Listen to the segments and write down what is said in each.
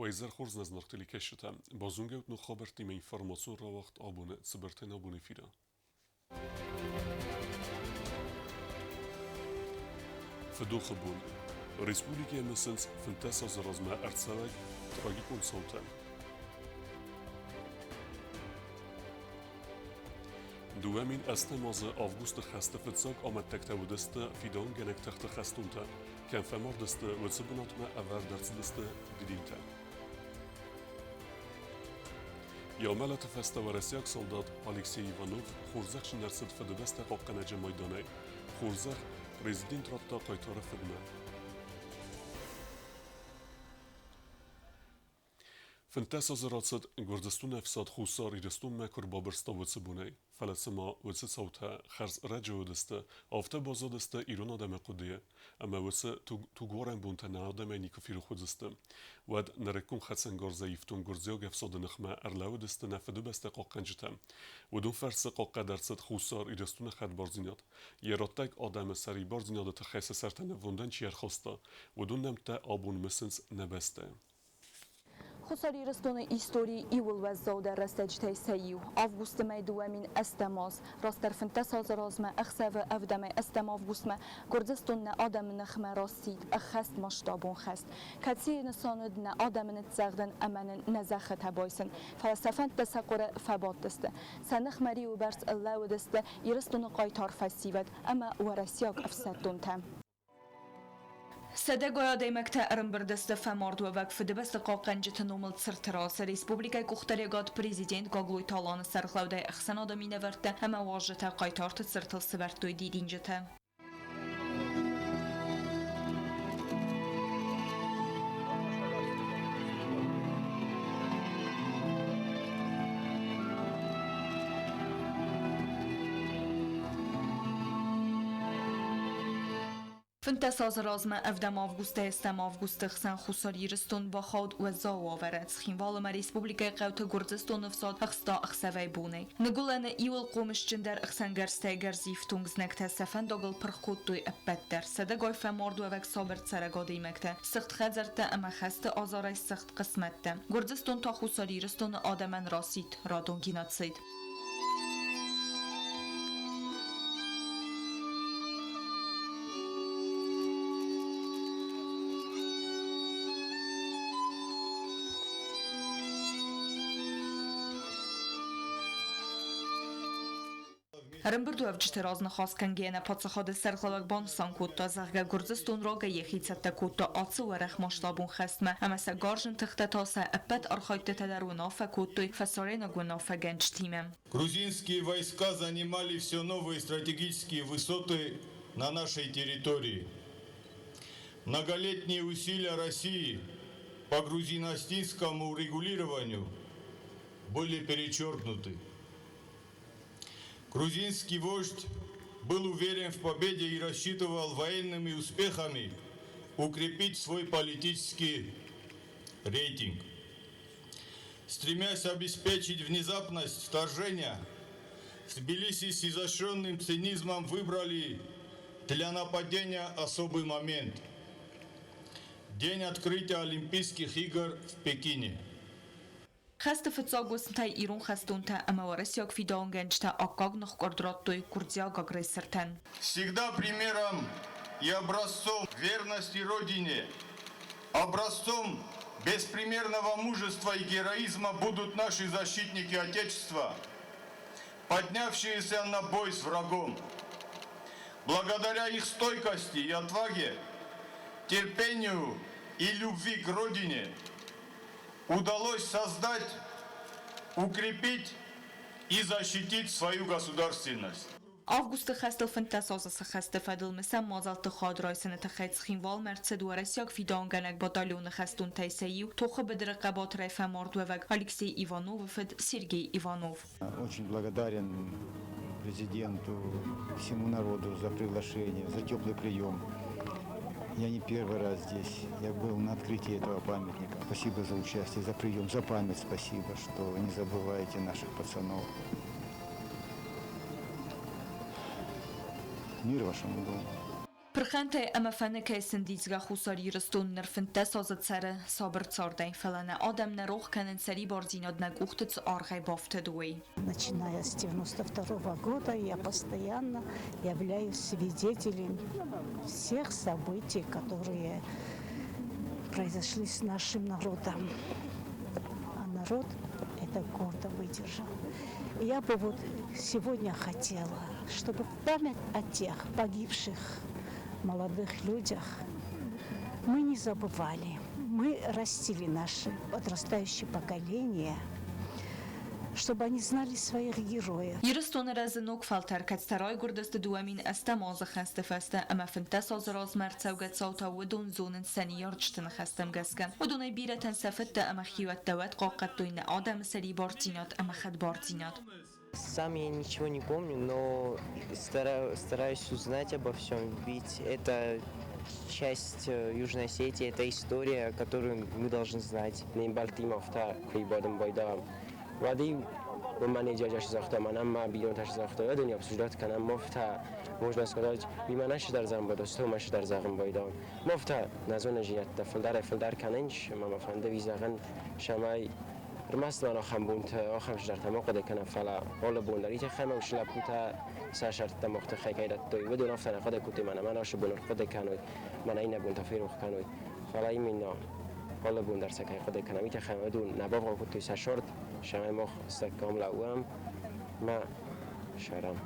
Уӕ изӕр хорз нӕ зынаргъ телекӕсджытӕ! Базонгӕ ут ног хабӕрттимӕ информацион рауагъд абоны цыбыртӕй нӕ абоны эфиры. Фыдохы бон. Республикӕйы мысынц 15 азы размӕ ӕрцӕуӕг трагикон цаутӕ. 2008 азы августы хӕсты фыццаг амӕттӕгтӕ уыдысты фидауынгӕнӕг тыхты хӕстонтӕ, кӕм фӕмардысты, уыцы бынатмӕ ӕвӕрд ӕрцыдысты дидинтӕ. Йӕ мӕлӕты фӕстӕ уӕрӕсейаг солдат Алексей Иванов хорзӕхджын ӕрцыд Фыдыбӕстӕ хъахъхъӕнӕджы майданӕй. Хорзӕх президент радта хъайтары фыдмӕ. 15 азы рацыд, Гуырдзыстоны ӕфсад Хуссар Ирыстонмӕ куы ӕрбабырста уыцы бонӕй. Фӕлӕ цыма уыцы цаутӕ хӕрз ӕрӕджы уыдысты, афтӕ баззадысты ирон адӕмы хъуыдыйы, ӕмӕ уыцы тугуарӕн бонтӕ нӕ адӕмӕй никуы ферох уыдзысты. Уӕд нырыккон хӕцӕнгарзӕй ифтонг гуырдзиаг ӕфсады ныхмӕ ӕрлӕууыдысты нӕ Фыдыбӕстӕ хъахъхъӕнджытӕ. Уыдон фӕрцы хъахъхъӕд ӕрцыд Хуссар Ирыстоны хӕдбардзинад. Йӕ раттӕг адӕмы сӕрибардзинады тыххӕй сӕ сӕртӕ нывондӕн чи ӕрхаста, уыдон нӕмттӕ абон мысынц нӕ бӕстӕйы. Хуссар Ирыстоны историйы иууыл уӕззаудӕр рӕстӕджытӕй сӕ иу. Августы мӕй 2008 аз, растдӕр 15 азы размӕ, ӕхсӕвы ӕвдӕмӕй ӕстӕм августмӕ Гуырдзыстон нӕ адӕмы ныхмӕ расидт ӕххӕстмасштабон хӕст, кӕцыйы нысан уыд нӕ адӕмы ныццӕгъдын ӕмӕ нын нӕ зӕххытӕ байсын. Фӕлӕ сӕ фӕндтӕ сӕ хъуыры фӕбадтысты. Сӕ ныхмӕ риуы бӕрц лӕууыдысты Ирыстоны хъайтар фӕсивӕд ӕмӕ уӕрӕсейаг ӕфсӕддонтӕ. Сӕдӕгай адӕймӕгтӕ ӕрӕмбырд сты фӕмардуӕвӕг Фыдыбӕсты хъахъхъӕнджыты номыл цырты раз. Республикӕйы къухдариуӕгад президент Гаглойты Аланы сӕргълӕудӕй ӕхсӕнады минӕвӕрттӕ ӕмӕ уазджытӕ хъайтарты цыртыл сӕвӕрдтой дидинджытӕ. 15 азы размӕ ӕвдӕм августӕй ӕстӕм августы хсӕн Хуссар Ирыстон бахауд уӕззау уавӕры. Цхинвалы ма республикӕйы хъӕуты Гуырдзыстоны ӕфсад ӕхста ӕхсӕвӕй-бонӕй. Ныгуылӕны иуыл хъомысджындӕр ӕхсӕнгӕрзтӕй гӕрзифтонг знӕгтӕ сӕ фӕндагыл пырх кодтой ӕппӕт дӕр. Сӕдӕгай фӕмардуӕвӕг сабыр цӕрӕг адӕймӕгтӕ, сыгъд хӕдзӕрттӕ ӕмӕ хӕсты азарӕй сыгъд хъысмӕттӕ. Гуырдзыстон та Хуссар Ирыстоны адӕмӕн расидт радон геноцид. Ӕрӕмбырдуӕвджыты раз ныхас кӕнгӕйӕ нӕ паддзахады сӕргълӕууӕг банысан кодта, зӕгъгӕ, Гуырдзыстон рагӕй йӕхи цӕттӕ кодта ацы уӕрӕхмасштабон хӕстмӕ ӕмӕ сӕ гарзджын тыхтӕ та сӕ ӕппӕт архайдтытӕ дӕр уынаффӕ кодтой фӕсарӕйнаг уынаффӕгӕнджытимӕ. Грузинские войска занимали все новые стратегические высоты на нашей территории. Многолетние усилия России по грузино-осетинскому урегулированию были перечеркнуты. Грузинский вождь был уверен в победе и рассчитывал военными успехами укрепить свой политический рейтинг. Стремясь обеспечить внезапность вторжения, в Тбилиси с изощренным цинизмом выбрали для нападения особый момент – день открытия Олимпийских игр в Пекине. Хӕсты фыццаг уысмтӕй ирон хӕстонтӕ ӕмӕ уӕрӕсейаг фидауынгӕнджытӕ аккаг ныхкъуырд радтой гуырдзиаг агрессортӕн. Всегда примером и образцом верности Родине, образцом беспримерного мужества и героизма будут наши защитники Отечества, поднявшиеся на бой с врагом. Благодаря их стойкости и отваге, терпению и любви к Родине удалось создать, укрепить и защитить свою государственность. Августы хӕстыл 15 азы цы хӕсты фӕдыл мысӕн мадзӕлтты хъӕд райсыны тыххӕй Цхинвалмӕ ӕрцыд уӕрӕсейаг фидауынгӕнӕг батальоны хӕстонтӕй сӕ иу, тохы быдыры хъӕбатырӕй фӕмардуӕвӕг Алексей Ивановы фыд Сергей Иванов. Очень благодарен президенту, всему народу за приглашение, за теплый прием. Я не первый раз здесь. Я был на открытии этого памятника. Спасибо за участие, за прием, за память спасибо, что вы не забываете наших пацанов. Мир вашему дому. Пырхӕнтӕй ӕмӕ фӕныкӕй сӕндидзгӕ Хуссар Ирыстон ныр 15 азы цӕры сабыр цардӕй, фӕлӕ нӕ адӕм нӕ рох кӕнынц сӕрибардзинад нӕ къухты цы аргъӕй бафтыд, уый. Начиная с 92 года я постоянно являюсь свидетелем всех событий, которые произошли с нашим народом. А народ это гордо выдержал. И я бы вот сегодня хотела, чтобы в память о тех погибших молодых людях мы не забывали. Мы растили наше подрастающее поколение, чтобы они знали своих героев. Ирыстоны рӕзы ног фӕлтӕр, кӕцытӕ райгуырдысты 2008 азы хӕсты фӕстӕ ӕмӕ 15 азы размӕ ӕрцӕугӕ цаутӕ уыдон зонынц сӕ ныййарджыты ныхӕстӕм гӕсгӕ. Уыдонӕй бирӕтӕн сӕ фыдтӕ ӕмӕ хиуӕттӕ уӕд хъахъхъӕдтой нӕ адӕмы сӕрибардзинад ӕмӕ хӕдбардзинад. Сам я ничего не помню, но стараюсь узнать обо всем, ведь это часть Южной Осетии, это история, которую мы должны знать. Можно сказать, Рмӕст ахӕм бонтӕ, ахӕм сдӕртӕ ма хъуыды кӕнӕм, фӕлӕ алы бон дӕр итӕ хӕмӕ лӕппутӕ сӕ сӕрттӕ мах тыххӕй кӕй дӕттой, уыдон афтӕ нӕ хъуыды кодтой, мӕнӕ мӕнӕ ацы бон ӕрхъуыды кӕной, мӕнӕ иннӕ бон та ферох кӕной. Фӕлӕ именно алы бон дӕр сӕ кӕй хъуыды кӕнӕм, итӕ хӕмӕ уыдон нӕ бавгъау кодтой сӕ сӕрд, цӕмӕй мах стӕггам лӕууӕм мӕ сӕрӕм.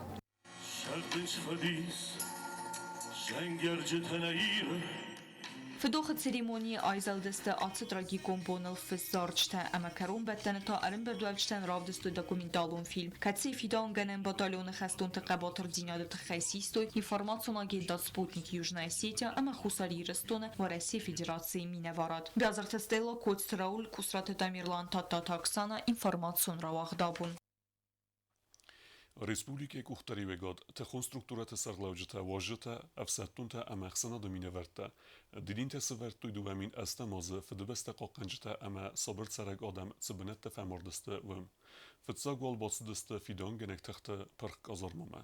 Фыдохы церемонийы айзӕлдысты ацы трагикон боныл фыст зарджытӕ ӕмӕ кӕронбӕттӕны та ӕрӕмбырдуӕвджытӕн равдыстой документалон фильм, кӕцыйы фидауынгӕнӕн батальоны хӕстонты хъӕбатырдзинады тыххӕй систой информацион агентад «Спутник Южная Осетия» ӕмӕ Хуссар Ирыстоны Уӕрӕсейы Федерацийы минӕварад. Биазырты Стелла, Коцты Рауль, Кусраты Тамерлан, Тадтаты Оксана, информацион рауагъд «Абон». Республикӕйы къухдариуӕгад, тыхон структурӕты сӕргълӕуджытӕ, уазджытӕ, ӕфсӕддонтӕ ӕмӕ ӕхсӕнады минӕвӕрттӕ дидинтӕ сӕвӕрдтой 2008 азы Фыдыбӕстӕ хъахъхъӕнджытӕ ӕмӕ сабыр цӕрӕг адӕм цы бынӕтты фӕмардысты, уым. Фыццаг уал бацыдысты фидауынгӕнӕг тыхты пырх къазармамӕ.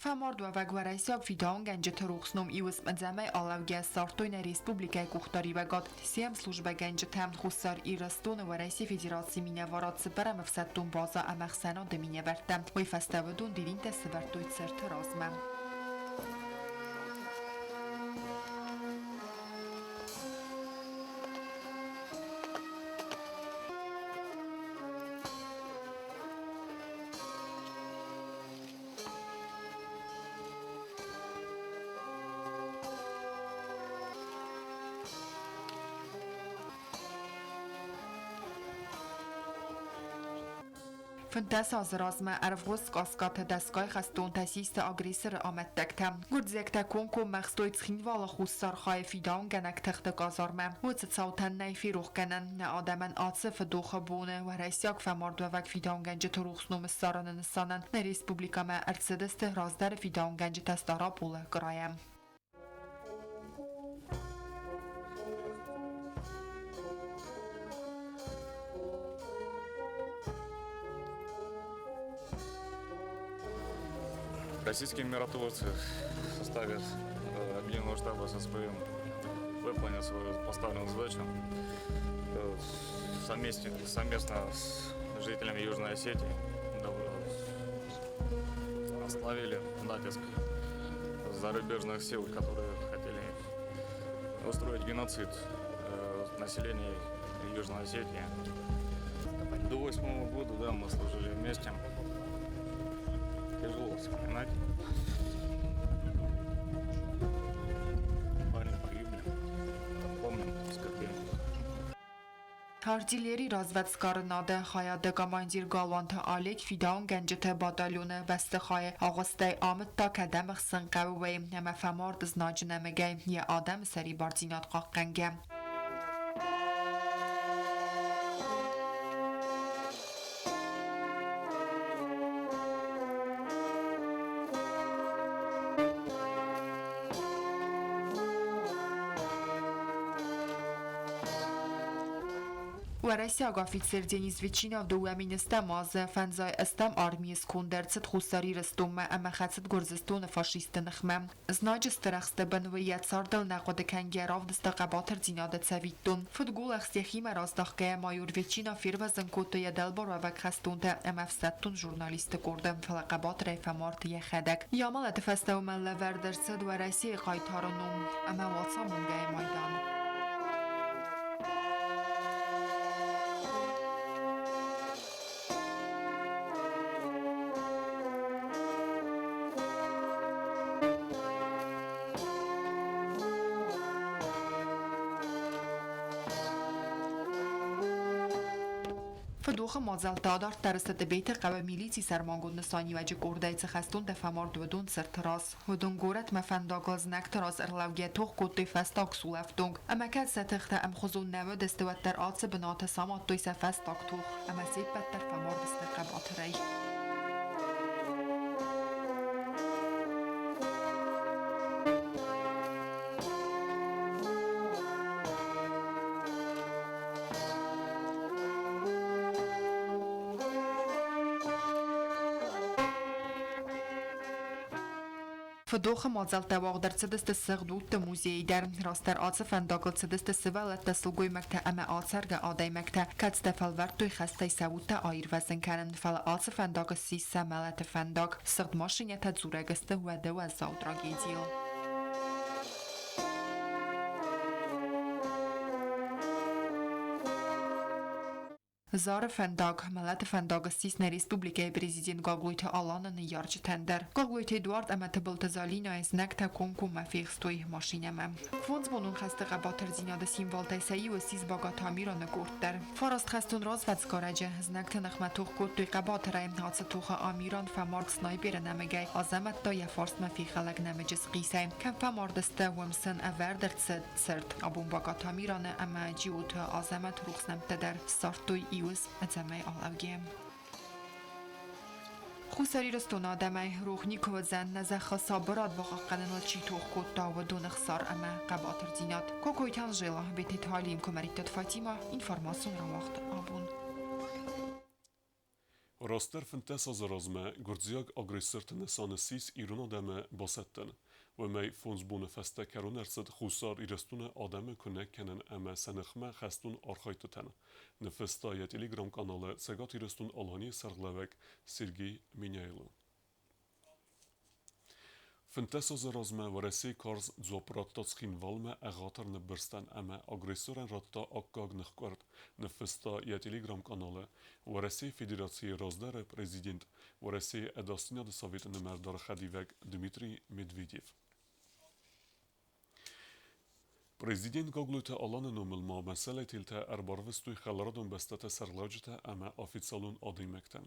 Фӕмардуӕвӕг уӕрӕсейаг фидауынгӕнджыты рухс ном иуысмӕдзӕмӕй алӕугӕ ссардтой нӕ республикӕйы къухдариуӕгад сӕм службӕгӕнджытӕ Хуссар Ирыстоны Уӕрӕсейы Федерацийы минӕварад цыппӕрӕм ӕфсӕддон базӕ ӕмӕ ӕхсӕнады минӕвӕрттӕ. Уый фӕстӕ уыдон дидинтӕ сӕвӕрдтой цырты размӕ. 15 азы размӕ ӕрвгъуыз къаскъаты дӕсгай хӕстонтӕ систы агрессоры амӕттӕгтӕ. Гуырдзиӕгтӕ комкоммӕ ӕхстой Цхинвалы хуссар хайы фидауынгӕнӕг тыхты къазармӕ. Уыцы цаутӕн нӕй ферохгӕнӕн. Нӕ адӕмӕн ацы фыдохы боны уӕрӕсейаг фӕмардуӕвӕг фидауынгӕнджыты рухс ном ссарыны нысанӕн нӕ республикӕмӕ ӕрцыдысты раздӕры фидауынгӕнджытӕ Стъараполы крайӕ. Российские миротворцы в составе Объединенного штаба ССПМ выполнили свою поставленную задачу совместно с жителями Южной Осетии остановили натиск зарубежных сил, которые хотели устроить геноцид населения Южной Осетии. До 8 года, да, мы служили вместе. Тяжело вспоминать. Парни погибли. Помним, скорбим. Артиллерий разведскарынады хайады командир Галуанты Олег фидауынгӕнджыты батальоны бӕстыхайы агъуыстӕй амыдта кӕдӕм ӕхсын хъӕуы, уый, ӕмӕ фӕмард знаджы нӕмыгӕй йӕ адӕмы сӕрибардзинад хъахъхъӕнгӕ. Уӕрӕсейаг афицер Денис Ветчинов 2008 азы фӕндзай ӕстӕм армийы сконд ӕрцыд Хуссар Ирыстонмӕ ӕмӕ хӕцыд Гуырдзыстоны фашистты ныхмӕ. Знаджы стыр ӕхсты бын уый йӕ цардыл нӕ хъуыды кӕнгӕ равдыста хъӕбатырдзинады цӕвиттон. Фыдгул ӕхст йӕхимӕ раздахгӕйӕ майор Ветчинов фервӕзын кодта йӕ дӕлбаруӕвӕг хӕстонтӕ ӕмӕ ӕфсӕддон журналистты къорды, фӕлӕ хъӕбатырӕй фӕмард йӕхӕдӕг. Йӕ амӕлӕты фӕстӕ уымӕн лӕвӕрд ӕрцыд Уӕрӕсейы хъайтары ном ӕмӕ уацамонгӕйы майдан. Фыдохы мадзӕлттӕ адарддӕр сты Тъбеты хъӕуы милицийы сӕрмагонд нысаниуӕджы къордӕй цы хӕстонтӕ фӕмард, уыдон цырты раз. Уыдон горӕтмӕ фӕндагыл знӕгты раз ӕрлӕугӕ тох кодтой фӕстаг сулӕфтонг. Ӕмӕ кӕд сӕ тыхтӕ ӕмхуызон нӕ уыдысты, уӕддӕр ацы бынаты самадтой сӕ фӕстаг тох, ӕмӕ се ппӕт дӕр фӕмард сты хъӕбатырӕй. Фыдохы мадзӕлттӕ уагъд ӕрцыдысты сыгъд удты музейы дӕр. Растдӕр ацы фӕндагыл цыдысты сывӕллӕттӕ, сылгоймӕгтӕ ӕмӕ ацӕргӕ адӕймӕгтӕ, кӕцытӕ фӕлвӕрдтой хӕстӕй сӕ удтӕ аирвӕзын кӕнын, фӕлӕ ацы фӕндаг ссис сӕ мӕлӕты фӕндаг. Сыгъд машинӕтӕ дзурӕг сты уӕды уӕззау трагедийыл. Зары фӕндаг, мӕлӕты фӕндаг ссис нӕ республикӕйы президент Гаглойты Аланы ныййарджытӕн дӕр. Гаглойты Эдуард ӕмӕ Тыбылты Залинӕйы знӕгтӕ комкоммӕ фехстой машинӕмӕ. Фондзбонон хӕсты хъӕбатырдзинады символтӕй сӕ иу ссис Багаты Амираны къорд дӕр. Фараст хӕстон развӕдсгарӕджы знӕгты ныхмӕ тох кодтой хъӕбатырӕй. Ацы тохы Амиран фӕмард снайперы нӕмыгӕй, Азӕмӕт та йӕ фарсмӕ фехӕлӕг нӕмыджы схъисӕй. Кӕм фӕмард сты, уым сын ӕвӕрд ӕрцыд цырт. Абон Багаты Амираны ӕмӕ Джиоты Азӕмӕты рухс нӕмттӕ дӕр ссардтой иуыз ӕдзӕмӕй алӕугӕ. Хуссар Ирыстоны адӕмӕй рох никуы уыдзӕн, нӕ зӕххы сабырад бахъахъхъӕныныл чи тох кодта, уыдоны хсар ӕмӕ хъӕбатырдзинад. Кокойты Анжела, Бететы Алим, Куымӕридтаты Фатимӕ, информацион рауагъд абон. Растдӕр 15 азы размӕ гуырдзиаг агрессорты нысан ссис ирон адӕмы басӕттын. Уымӕй фондз боны фӕстӕ кӕрон ӕрцыд Хуссар Ирыстоны адӕмы куынӕг кӕнын ӕмӕ сӕ ныхмӕ хӕстон архайдтытӕн, ныффыста йӕ телеграм-къаналы Цӕгат Ирыстон-Аланийы сӕргълӕууӕг Сергей Меняйло. 15 азы размӕ Уӕрӕсе карз дзуапп радта Цхинвалмӕ ӕгъатыр ныббырстӕн ӕмӕ агрессорӕн радта аккаг ныхкъуырд, ныффыста йӕ телеграм-къаналы Уӕрӕсейы Федерацийы раздӕры президент, Уӕрӕсейы Ӕдасдзинады Советы нымӕрдары хӕдивӕг Дмитрий Медведев. Президент Гаглойты Аланы номыл ма мӕсӕлӕй телтӕ ӕрбарвыстой хӕларадон бӕстӕты сӕргълӕуджытӕ ӕмӕ официалон адӕймӕгтӕн.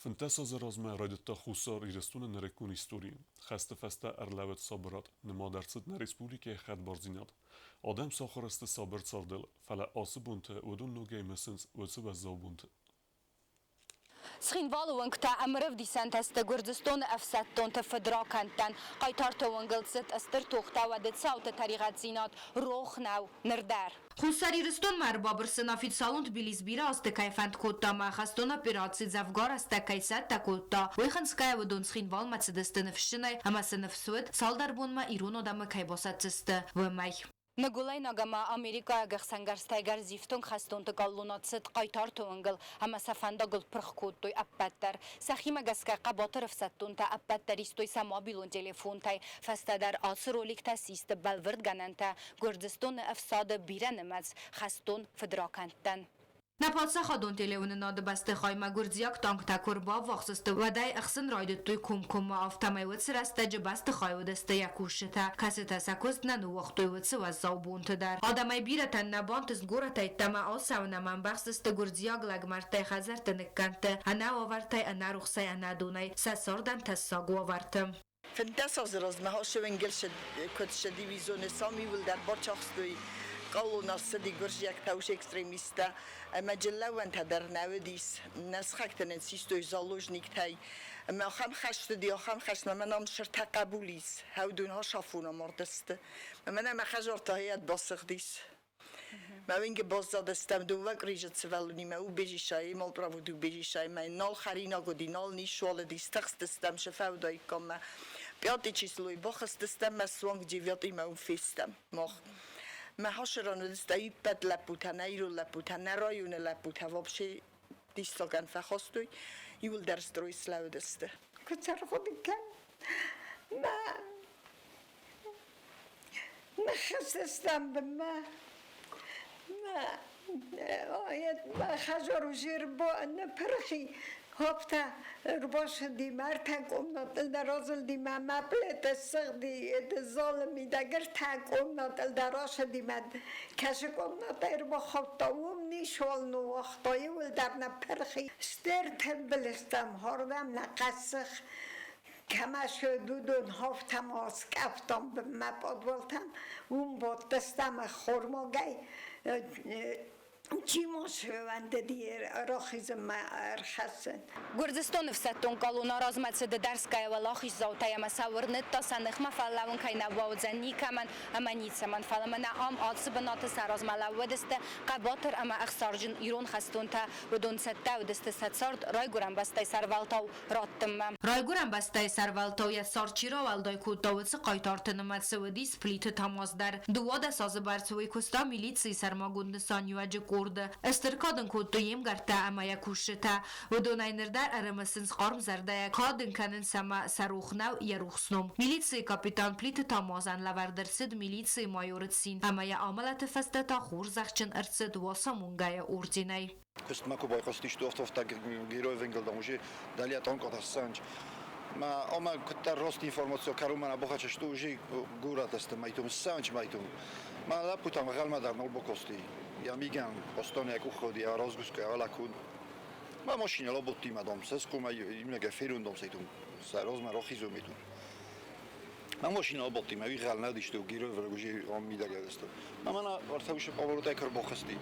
15 азы размӕ райдыдта Хуссар Ирыстоны нырыккон истори. Хӕсты фӕстӕ ӕрлӕууыд сабырад, нымад ӕрцыд нӕ республикӕйы хӕдбардзинад. Адӕм сахуыр сты сабыр цардыл, фӕлӕ ацы бонты уыдон ногӕй мысынц уыцы уӕззау бонты. Цхинвалы уынгтӕ ӕмрӕвдисӕнтӕ сты Гуырдзыстоны ӕфсӕддонты фыдракӕндтӕн. Хъайтарты уынгыл цыд стыр тохтӕ, уӕды цауты тӕригъӕддзинад рох нӕу ныр дӕр. Хуссар Ирыстонмӕ ӕрбабырсын официалон Тбилис бирӕ азты кӕй фӕнд кодта ӕмӕ хӕстон операци дзӕвгар азтӕ кӕй цӕттӕ кодта, уый хынцгӕйӕ уыдон Цхинвалмӕ цыдысты ныфсджынӕй ӕмӕ сын ныфс уыд, цалдӕр бонмӕ ирон адӕмы кӕй басӕтдзысты, уымӕй. Ныгуылӕйнаг ӕмӕ америкӕйаг ӕхсӕнгӕрзтӕй гӕрзифтонг хӕстонты галлонад цыд хъайтарты уынгыл ӕмӕ сӕ фӕндагыл пырх кодтой ӕппӕт дӕр. Сӕхимӕ гӕсгӕ хъӕбатыр ӕфсӕддонтӕ ӕппӕт дӕр истой сӕ мобилон телефонтӕй. Фӕстӕдӕр ацы роликтӕ систы бӕлвырдгӕнӕнтӕ Гуырдзыстоны ӕфсады бирӕнымӕц хӕстон фыдракӕндтӕн. Нӕ паддзахадон телеуынынады бӕстыхаймӕ гуырдзиаг танктӕ куы ӕрбаввахс сты, уӕд ӕй ӕхсын райдыдтой комкоммӕ, афтӕмӕй уыцы рӕстӕджы бӕстыхайы уыдысты йӕ кусджытӕ, кӕцытӕ сӕ куыст нӕ ныууагътой уыцы уӕззау бонты дӕр. Адӕмӕй бирӕтӕн нӕ бантыст горӕтӕй ӕддӕмӕ ацӕуын ӕмӕ ӕмбӕхстысты гуырдзиаг лӕгмӕрдтӕй хӕдзӕртты ныккӕндты, ӕнӕ уавӕртӕй, ӕнӕ рухсӕй, ӕнӕ донӕй, сӕ цардӕн тӕссаг уавӕрты. 15 азы размӕ куыд дивизионы самиуылдӕр бацахстой колонна ссыди гуырдзиӕгтӕ уыцы экстремисттӕ ӕмӕ джыллӕуӕнтӕ дӕр нӕ уыдис. Нӕ сыхӕгтӕ нын систой заложниктӕй. Ӕмӕ ахӕм хӕст уыди, ахӕм хӕст, ӕмӕ мӕн ам сыртӕ хъӕбул ис. Хӕудун хасафон амардысты. Ӕмӕ мӕнӕ мӕ хӕдзар та йӕд басыгъдис. Мӕ уынджы баззадыстӕм дыууӕ къуыризы сывӕллонимӕ убежищӕйы, молпроводы убежищӕйы. Мӕ нал хӕринаг уыди, нал ницуал уыди, стыхстыстӕм, сфӕудаиккам мӕ. Пятый числойы бахызтыстӕм мӕ суанг девятыймӕ уым фестӕм мах. Мӕ хасыран уыдысты ӕппӕт лӕппутӕ, нӕ ирон лӕппутӕ, нӕ районы лӕппутӕ вообще диссагӕн фӕхастой, иуылдӕр строй слӕууыдысты. Куыд ӕрхъуыды кӕн, мӕ ныххызтыстӕм бынмӕ. Мӕ хӕдзар уже ныппырхи, хопта ӕрбацыди мӕ ӕртӕ комнатыл дӕр азылди мӕ мӕ плитӕ ссыгъди, это залы мидӕг ӕртӕ комнатыл дӕр ацыди мӕ кӕсы комнатӕ ӕрбахаудта, уым ницуал ныууагъта, иуылдӕр ныппырхи. Стыр тымбылыстӕм хордам нӕ хъӕссых кӕмӕ уыдон хофтӕм аскъӕфтам бынмӕ пъадвалтӕм, уым бадтыстӕм ӕххормагӕй. Чи ма сфӕндыди рахизынмӕ ӕрхӕцын. Гуырдзыстоны ӕфсӕддон колонна размӕ цыды дӕрсгӕйӕ уӕлахиздзаутӕй ӕмӕ сӕ уырныдта, сӕ ныхмӕ фӕлӕууын кӕй нӕ бауыдзӕн никӕмӕн ӕмӕ ницӕмӕн. Фӕлӕ мӕнӕ ам ацы бынаты сӕ размӕ лӕууыдысты хъӕбатыр ӕмӕ ӕхсарджын ирон хӕстонтӕ. Уыдон цӕттӕ уыдысты сӕ цард райгуырӕн бӕстӕйы сӕрвӕлтау раттынмӕ. Райгуырӕн бӕстӕйы сӕрвӕлтау йӕ цард чи рауӕлдай кодта, уыцы хъайтарты нымӕцы уыдис Плиты Тамаз дӕр. 12 азы бӕрц уый куыста милицийы сӕрмагонд нысаниуӕджы къорды. Стыр кад ын кодтой йе мгӕрттӕ ӕмӕ йӕ кусджытӕ. Уыдонӕй ныр дӕр ӕрымысынц хъарм зӕрдӕйӕ, кад ын кӕнынц ӕмӕ сӕ рох нӕу йӕ рухс ном. Милицийы капитан Плиты Тамазӕн лӕвӕрд ӕрцыд милицийы майоры цин ӕмӕ йӕ амӕлӕты фӕстӕ та хорзӕхджын ӕрцыд Уацамонгӕйы орденӕй. Куыстмӕ куы байхъуыстис, афтӕ герой венгылдам уже далее тонко санч. Ма ома куыддӕр рост информацио кӕронмӕ бахачысты уже горӕтӕсты майтум санч майтум. Ма лӕппутӕм ӕнхъӕлмӕ дӕр нал бакости. Я миган Остония къухходи, я разгрузка, я лакун. Ма машина лоботти мадам, сескума имнеге ферундом сайтум. Са розма рохизум итум. Ма машина лоботти, ма вигал надишто герой уже он мидагадесто. Ма мана вартауше поворотай карбохасти.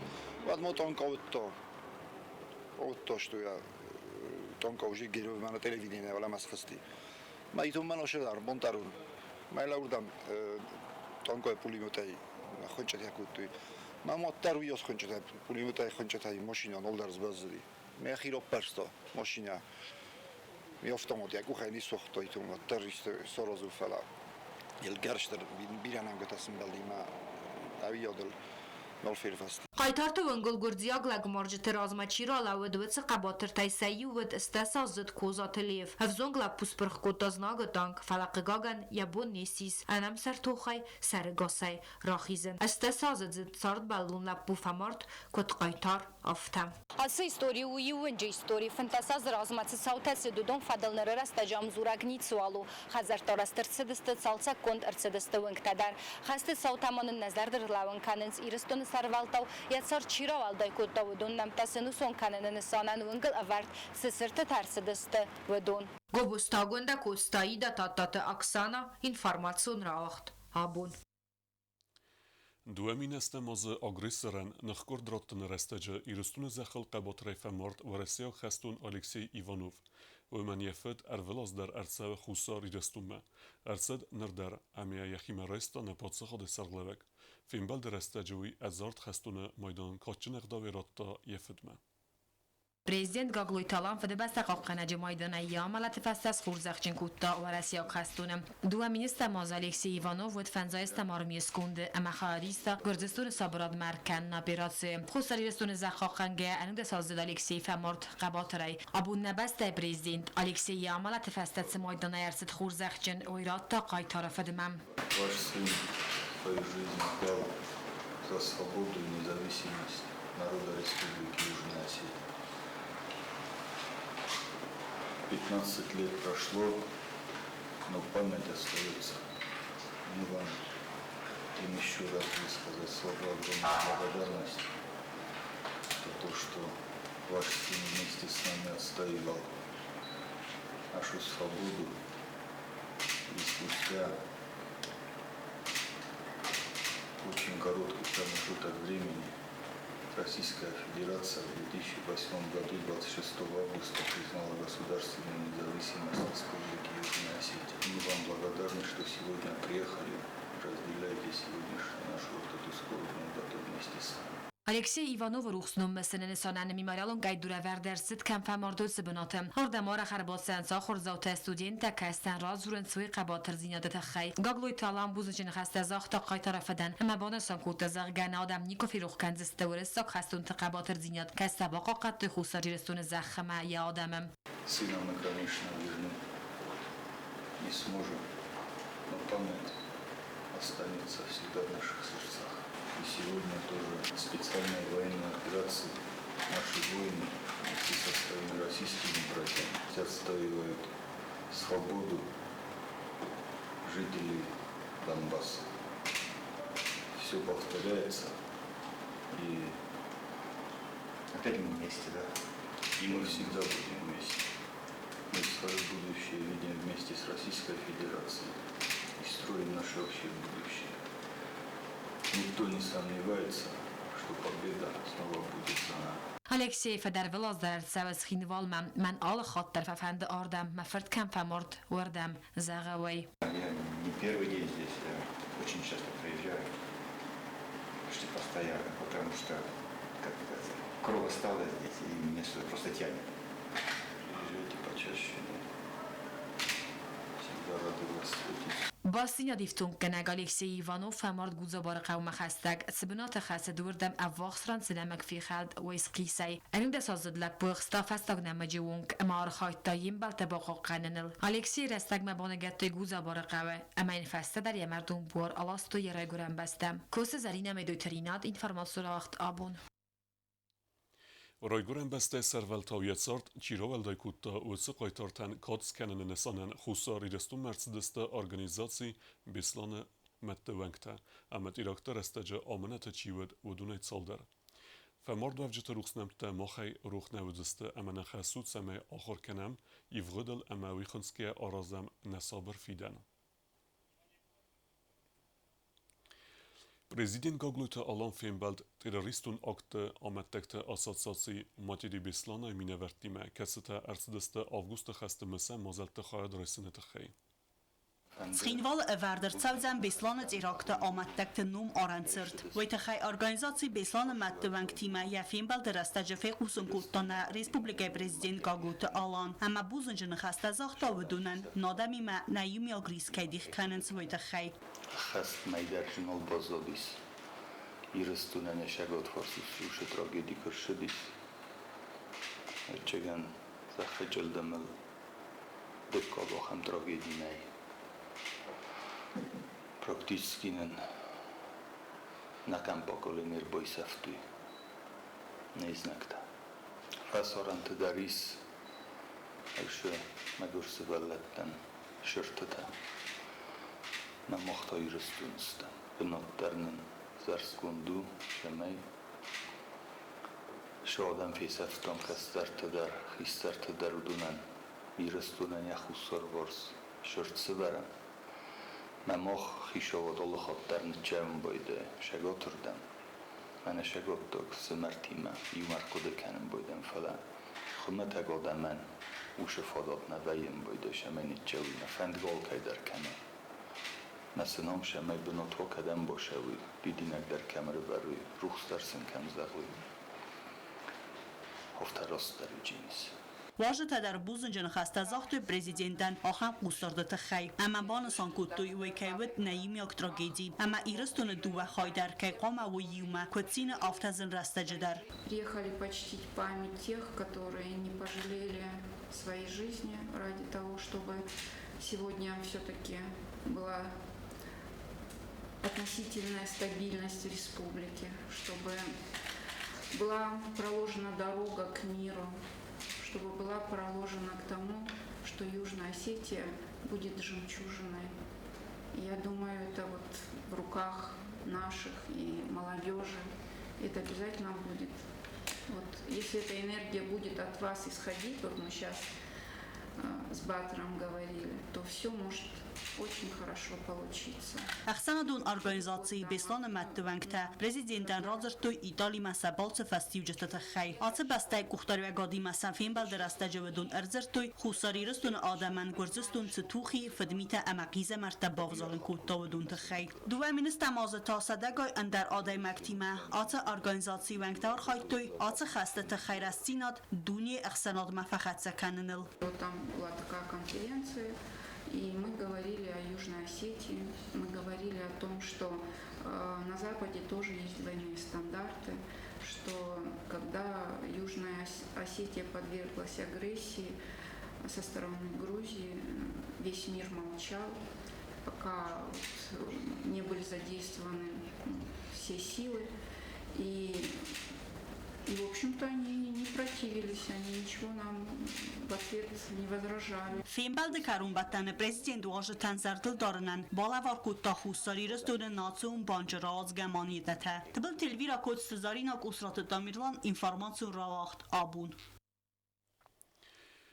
Вад мо тонко отто. Отто что я тонко уже герой мана телевидение вала масхасти. Ма итум мана шедар бонтарун. Ма лаурдам тонко пулеметай хончат якутты. Ма моттару ёс хончат пулеметай хончатай машина нолдар збазди. Ме хиропперсто машина. Mi автомат якухай ни сохто итум terrorist сорозу фала. Ел герштер бирананготасым балдима авиодел нол ферфаст. Хъайтарты уынгыл гуырдзиаг лӕгмарджыты размӕ чи ралӕууыд, уыцы хъӕбатыртӕй сӕ иу уыд 18-аздзыд Козаты Лев. Ӕвзонг лӕппу спырх кодта знагы танк, фӕлӕ хъыгагӕн, йӕ бон не ссис ӕнӕмсӕр тохӕй сӕрыгасӕй рахизын. 18-аздзыд цардбӕллон лӕппу фӕмард, куыд хъайтар, афтӕ. Ацы истори у иу уынджы истори. 15 азы размӕ цы цаутӕ цыд, уыдон фӕдыл ныры рӕстӕджы ӕмдзурӕг ницыуал у. Хӕдзӕрттӕ арӕзт ӕрцыдысты, цалцӕггонд ӕрцыдысты уынгтӕ дӕр. Хӕсты цаутӕ ма нын нӕ зӕрды рлӕууын кӕнынц Ирыстоны сӕрвӕлтау йӕ цард чи рауӕлдай кодта, уыдон нӕмттӕ сӕнусон кӕныны нысанӕн уынгыл ӕвӕрд цы цыртытӕ ӕрцыдысты, уыдон. Гобозтагондӕ Коцтаида Тадтаты Оксана, информацион рауагъд «Абон». 2008 азы агрессорӕн ныхкъуырд раттыны рӕстӕджы Ирыстоны зӕххыл хъӕбатырӕй фӕмард уӕрӕсейаг хӕстон Алексей Иванов. Уымӕн йӕ фыд ӕрвылаз дӕр ӕрцӕуы Хуссар Ирыстонмӕ. Ӕрцыд ныр дӕр ӕмӕ йӕ йӕхимӕ райста нӕ паддзахады сӕргълӕууӕг. Фембӕлды рӕстӕджы уый ӕдзард хӕстоны майдан кадджын ӕгъдауӕй радта йӕ фыдмӕ. Президент Гаглойты Алан Фыдыбӕстӕ хъахъхъӕнӕджы майданӕй йӕ амӕлӕты фӕстӕ схорзӕхджын кодта уӕрӕсейаг хӕстоны. Дыууӕ министр ма дзы Алексей Иванов уыд фӕндзайӕстӕм армийы сконды ӕмӕ хайад иста Гуырдзыстоны сабырадмӕ ӕркӕныны операцийы. Хуссар Ирыстоны зӕххъахъхъӕнгӕйӕ ӕнудӕсаздзыд Алексей фӕмард хъӕбатырӕй. Абон нӕ бӕстӕйы президент Алексей йӕ амӕлӕты фӕстӕ цы майданӕй ӕрцыд хорзӕхджын, уый радта хъайтары фыдмӕ. Ваш сын свою жизнь отдал за свободу и независимость народа Республики Южная Осетия. 15 лет прошло, но память остается. Мы вам хотим еще раз высказать слова огромной благодарности за то, что ваш сын вместе с нами отстаивал нашу свободу. И спустя очень короткий промежуток времени Российская Федерация в 2008 году, 26 августа, признала государственную независимость Республики Южная Осетия. Мы вам благодарны, что сегодня приехали, разделяете сегодняшнюю нашу вот эту скорбную дату вместе с нами. Алексей Ивановы рухс ном мысыны нысанӕн мемориалон къӕйдурӕвӕрд ӕрцыд, кӕм фӕмард, уыцы бынаты. Ардӕм арӕх ӕрбацӕуынц ахуырдзаутӕ, студенттӕ, кӕцытӕн радзурынц уый хъӕбатырдзинады тыххӕй. Гаглойты Алан бузныджы ныхӕстӕ загъта хъайтары фыдӕн ӕмӕ банысан кодта, зӕгъгӕ, нӕ адӕм никуы ферох кӕндзысты уырыссаг хӕстонты хъӕбатырдзинад, кӕцытӕ бахъахъхъӕдтой Хуссар Ирыстоны зӕхх ӕмӕ йӕ адӕмы. Сына мы, конечно, вернуть не сможем, но память останется всегда в наших сердцах. И сегодня тоже специальная военная операция. Наши воины вместе со своими российскими братьями отстаивают свободу жителей Донбасса. Все повторяется. И опять мы вместе, да? И мы всегда будем вместе. Мы свое будущее видим вместе с Российской Федерацией и строим наше общее будущее. Никто не сомневается, что победа снова будет за нами. Алексей фыд ӕрвылаз дӕр ӕрцӕуы Цхинвалмӕ. Мӕн алы хатт дӕр фӕфӕнды ардӕм, мӕ фырт кӕм фӕмард, уырдӕм, зӕгъы уый. Я не первый день здесь, я очень часто приезжаю, почти постоянно, потому что как-то кровь осталась здесь, и меня сюда просто тянет. Приезжайте почаще, всегда рады вас встретить. Бастдзинад ифтонггӕнӕг Алексей Иванов фӕмард Гудзабары хъӕумӕ хӕстӕг. Цы бынаты хӕцыд, уырдӕм ӕввахс ран цы нӕмыг фехӕлд, уый схъисӕй. Ӕнудӕсаздзыд лӕппу ӕхста фӕстаг нӕмыджы онг ӕмӕ архайдта йе мбӕлттӕ бахъахъхъӕныныл. Алексейы рӕстӕгмӕ баныгӕдтой Гудзабары хъӕуы ӕмӕ йын фӕстӕдӕр йӕ мӕрдон буар аластой йӕ райгуырӕн бӕстӕм. Кусы Зӕринӕ Медойты Ринат, информацион рауагъд Абон. Райгуырӕн бӕстӕйы сӕрвӕлтау йӕ цард чи рауӕлдай кодта, уыцы хъайтартӕн кад скӕныны нысанӕн Хуссар Ирыстонмӕ ӕрцыдысты организаци Беслӕны мӕдты уӕнгтӕ ӕмӕ теракты рӕстӕджы амынӕты чи уыд, уыдонӕй цалдӕр. Фӕмардуӕвджыты рухс нӕмттӕ махӕй рох нӕ уыдзысты ӕмӕ нӕ хӕс у, цӕмӕй ахуыр кӕнӕм ивгъуыдыл ӕмӕ уый хынцгӕйӕ аразӕм нӕ сабыр фидӕн. Президент Гаглойты Алан фембӕлд террористон актты амӕттӕгты ассоциаци Матери Беслана-йы минӕвӕрттимӕ, кӕцытӕ ӕрцыдысты августы хӕсты мысӕн мадзӕлтты хайад райсыны тыххӕй. Цхинвалы ӕвӕрд ӕрцӕудзӕн Беслӕны теракты амӕттӕгты ном арӕн цырт. Уый тыххӕй организаци Беслӕны мӕдты уӕнгтимӕ йӕ фембӕлды рӕстӕджы фехъусын кодта нӕ республикӕйы президент Гаглоты Алан ӕмӕ бузныджы ныхӕстӕ загъта уыдонӕн, адӕмимӕ нӕ иумиаг рис кӕй дих кӕнынц, уый тыххӕй. Хӕст мӕйдар нал баззадис. Ирыстонӕн йӕ сӕгатфарсы уыцы трагеди куы ссыдис, ӕвӕццӕгӕн, зӕххы чъылдымыл дыккаг ахӕм трагеди нӕй. Практически нын нӕхъӕн поколени ӕрбайсӕфтой не знӕгтӕ. Фӕсарӕнты дӕр ис ӕвшы мӕгуыр сывӕллӕттӕн сыртытӕ. Нӕ мах та Ирыстоны стӕм. Бынат дӕр нын зӕрдгонд у, цӕмӕй цы адӕм фесӕфтам кӕстӕртӕ дӕр, хистӕртӕ дӕр уыдонӕн Ирыстонӕн йӕ хуссарварс сырд сывӕрӕм. Мӕ мах хицауад алыхатт дӕр ныччӕуын байдайы сӕгатырдӕм. Мӕнӕ сӕгаттаг фсымӕртимӕ иумӕ ӕрхъуыды кӕнын байдайӕм, фӕлӕ хуымӕтӕг адӕмӕн уыцы фадат нӕ вӕййын байдайы, цӕмӕй ныччӕуой, нӕ фӕндгӕ алкӕй дӕр кӕны. Мӕ цы ном цӕмӕй бынат уа, кӕдӕм бацӕуой, дидинӕг дӕр кӕм ӕрывӕрой, рухс дӕр сын кӕм зӕгъой. Афтӕ растдӕр у Джинс. Уазджытӕ дӕр бузныджы ныхӕстӕ загътой президентӕн ахӕм хъусдарды тыххӕй ӕмӕ банысан кодтой, уый кӕй уыд нӕ иумиаг трагеди ӕмӕ Ирыстоны дыууӕ хай дӕр кӕй хъуамӕ уой иумӕ, куыд цины, афтӕ зын рӕстӕджы дӕр. Приехали почтить память тех, которые не пожалели своей жизни ради того, чтобы сегодня все-таки была относительная стабильность в республике, чтобы была проложена дорога к миру, чтобы была проложена к тому, что Южная Осетия будет жемчужиной. Я думаю, это вот в руках наших и молодежи. Это обязательно будет. Вот, если эта энергия будет от вас исходить, вот мы сейчас с Батором говорили, то все может очень хорошо получиться. Ӕхсӕнадон организаци Бесланы мӕдты уӕнгтӕ президентӕн радзырдтой Италимӕ сӕ балцы фӕстиуджыты тыххӕй. Ацы бӕстӕйы къухдариуӕгадимӕ сӕм фембӕлды рӕстӕджы уыдон ӕрдзырдтой, Хуссар Ирыстоны адӕмӕн Гуырдзыстон цы тухи, фыдмитӕ ӕмӕ хъизӕмӕрттӕ бавзарын кодта, уыдон тыххӕй. 2 000 азы та сӕдӕгай ӕндӕр адӕймӕгтимӕ ацы организацийы уӕнгтӕ архайдтой ацы хӕсты тыххӕй рӕстдзинад дунейы ӕхсӕнадмӕ фӕхӕццӕ кӕныныл. Вот там была такая конференция, и мы говорили о Южной Осетии, мы говорили о том, что на Западе тоже есть двойные стандарты, что когда Южная Осетия подверглась агрессии со стороны Грузии, весь мир молчал, пока вот не были задействованы все силы. И, в общем-то, они не противились, они ничего нам в ответ не возражали. Фембӕлды кӕронбӕттӕны президент уазджытӕн зӕрдылдарынӕн балӕвар кодта Хуссар Ирыстоны Национ банчы рауадзгӕ монетӕтӕ. Тыбылты Эльвира, Коцты Зарина, Къусраты Тамерлан, информацион рауагъд «Абон».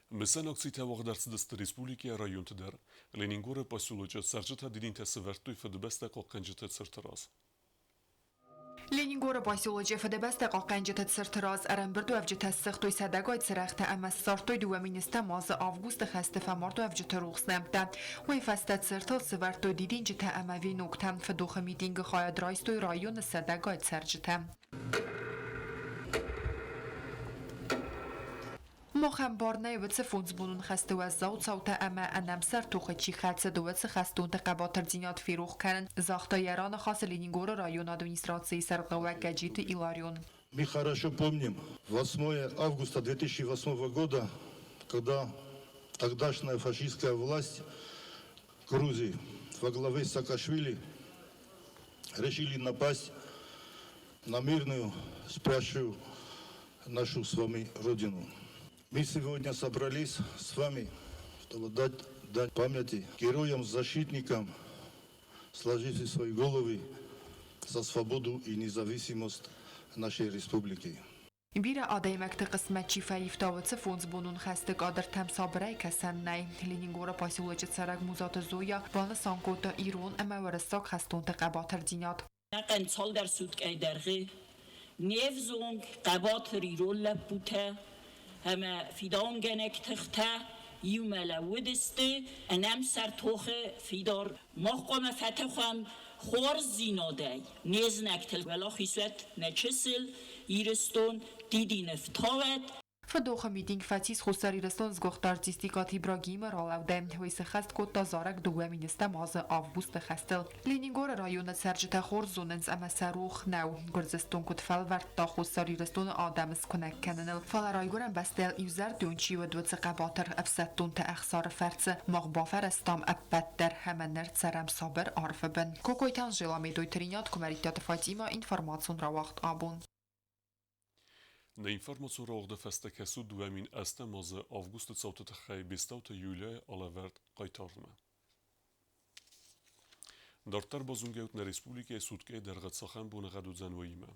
Мысӕн акцитӕ уагъд ӕрцыдысты республикӕйы районты дӕр. Ленингоры поселочы цӕрджытӕ дидинтӕ сӕвӕрдтой Фыдыбӕстӕ хъахъхъӕнджыты цырты раз. Ленингоры поселочы Фыдыбӕстӕ хъахъхъӕнджыты цырты раз ӕрӕмбырдуӕвджытӕ ссыгътой сӕдӕгай цырӕгътӕ ӕмӕ ссардтой 2 010 азы августы хӕсты фӕмардуӕвджыты рухс нӕмттӕ. Уый фӕстӕ цыртыл сӕвӕрдтой дидинджытӕ ӕмӕ веноктӕ. Фыдохы митингы хайад райстой районы сӕдӕгай цӕрджытӕ. Махӕн бар нӕй уыцы фондзбонон хӕсты уӕззау цаутӕ ӕмӕ ӕнӕмсӕр тохы чи хӕцыд, уыцы хӕстонты хъӕбатырдзинад ферох кӕнын, загъта йӕ раныхасы Ленингоры районы администрацийы сӕргълӕууӕг Гӕджиты Иларион. Мы хорошо помним 8 августа 2008 года, когда тогдашняя фашистская власть Грузии во главе с Саакашвили решили напасть на мирную, спящую нашу с вами родину. Мы сегодня собрались с вами, чтобы дать дань памяти героям-защитникам, сложившим свои головы за свободу и независимость нашей республики. Бирӕ адӕймӕгты хъысмӕт чи фӕивта, уыцы фондзбонон хӕсты кадртӕм сабырӕй кӕсӕн нӕй. Ленингоры поселочы цӕрӕг Музаты Зоя банысан кодта ирон ӕмӕ уырыссаг хӕстонты хъӕбатырдзинад. Ӕнӕхъӕн цалдӕр суткӕйы дӕргъы не взонг хъӕбатыр ирон лӕппутӕ ӕмӕ фидауынгӕнӕг тыхтӕ иумӕ лӕууыдысты ӕнӕмсӕр тохы фидар. Мах хъуамӕ фӕтӕхӕм хорздзинадӕй не знӕгтыл, уӕлахиз уӕд нӕ чысыл Ирыстон, дидин ӕфтауӕд. Фыдохы митинг фӕцис Хуссар Ирыстоны сгуыхт артист Икъаты Ибрагимы ралӕудӕй. Уый сӕххӕст кодта зарӕг 2 010 азы августы хӕстыл. Ленингоры районы цӕрджытӕ хорз зонынц ӕмӕ сӕ рох нӕу, Гуырдзыстон куыд фӕлвӕрдта Хуссар Ирыстоны адӕмы скуынӕг кӕныныл. Фӕлӕ райгуырӕн бӕстӕйыл иузӕрдион чи уыд, уыцы хъӕбатыр ӕфсӕддонты ӕхсары фӕрцы мах бафӕрӕзтам ӕппӕт дӕр ӕмӕ ныр цӕрӕм сабыр арвы бын. Кокойты Анжела, Медойты Ринат, Куымӕридтаты Фатима, информацион рауагъд «Абон». Нӕ информацион рауагъды фӕстӕ кӕсут 2008 азы августы цауты тыххӕй Бестауты Юлияйы алӕвӕрд «Хъайтармӕ». Дарддӕр базонгӕ ут, нӕ республикӕйы суткӕйы дӕргъы цахӕм боныгъӕд уыдзӕн, уыимӕ.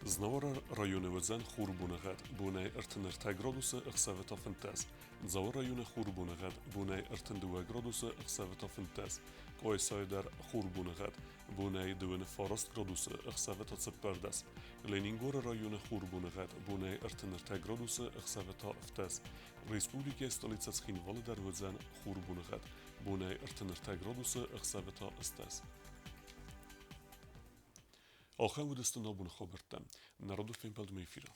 Знауыры районы уыдзӕн хур боныгъӕд, бонӕй 33 градусы, ӕхсӕвы та 15. Дзауы районы хур боныгъӕд, бонӕй 32 градусы, ӕхсӕвы та 15. Къуайсайы дӕр хур боныгъӕд, бонӕй 29 градусы, ӕхсӕвы та 14. Ленингоры районы хур боныгъӕд, бонӕй 33 градусы, ӕхсӕвы та 17. Республикӕйы столицӕ Цхинвалы дӕр уыдзӕн хур боныгъӕд, бонӕй 33 градусы, ӕхсӕвы та 18. Ахӕм уыдысты нӕ абоны хабӕрттӕ. Нӕ радон фембӕлдмӕ эфиры.